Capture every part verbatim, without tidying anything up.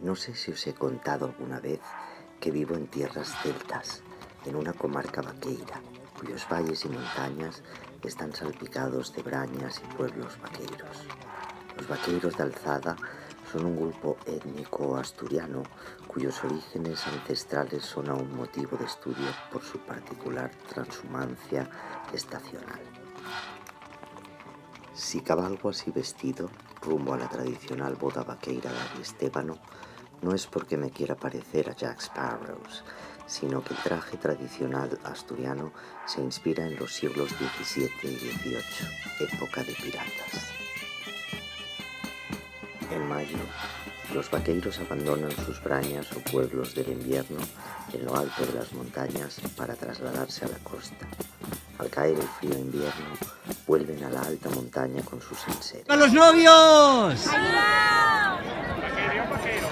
No sé si os he contado alguna vez que vivo en tierras celtas, en una comarca vaqueira, cuyos valles y montañas están salpicados de brañas y pueblos vaqueiros. Los vaqueiros d'Alzada son un grupo étnico asturiano cuyos orígenes ancestrales son aún motivo de estudio por su particular transhumancia estacional. Si cabalgo así vestido, rumbo a la tradicional boda vaqueira d'Ariestévano, no es porque me quiera parecer a Jack Sparrows, sino que el traje tradicional asturiano se inspira en los siglos diecisiete y dieciocho, época de piratas. En mayo, los vaqueiros abandonan sus brañas o pueblos del invierno en lo alto de las montañas para trasladarse a la costa. Al caer el frío invierno, vuelven a la alta montaña con sus enseres. ¡Con los novios!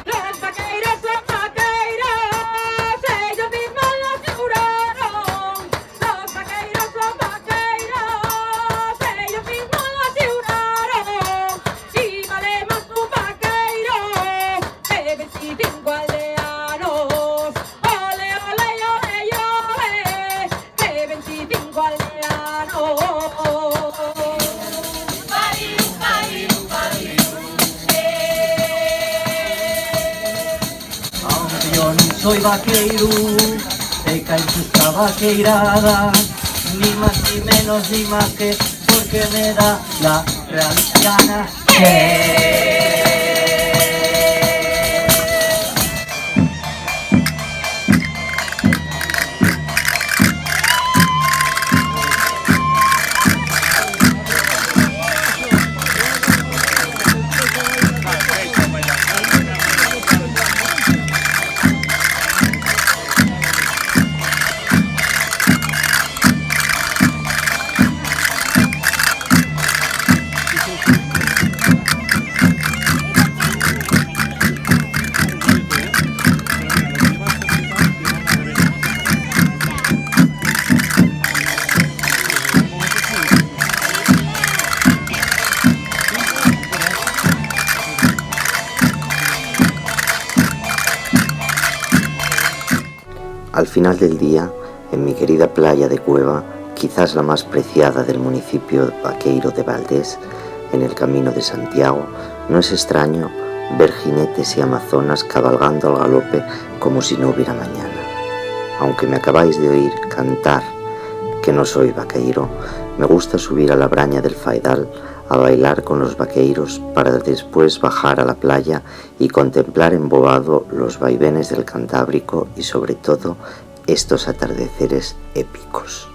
Los vaqueiros son vaqueiros, ellos mismos lo aseguraron. Los vaqueiros son vaqueiros, ellos mismos lo aseguraron. Y vale más un vaqueiro que veinticinco aldeanos. Ole, ole, ole, ole, que veinticinco aldeanos. Aunque yo no soy vaqueiro, te caen tus vaqueiradas, ni más ni menos ni más que porque me da la real gana. Al final del día, en mi querida playa de Cueva, quizás la más preciada del municipio vaqueiro de Valdés, en el Camino de Santiago, no es extraño ver jinetes y amazonas cabalgando al galope como si no hubiera mañana. Aunque me acabáis de oír cantar que no soy vaqueiro, me gusta subir a la braña del Faidal a bailar con los vaqueiros para después bajar a la playa y contemplar embobado los vaivenes del Cantábrico y, sobre todo, estos atardeceres épicos.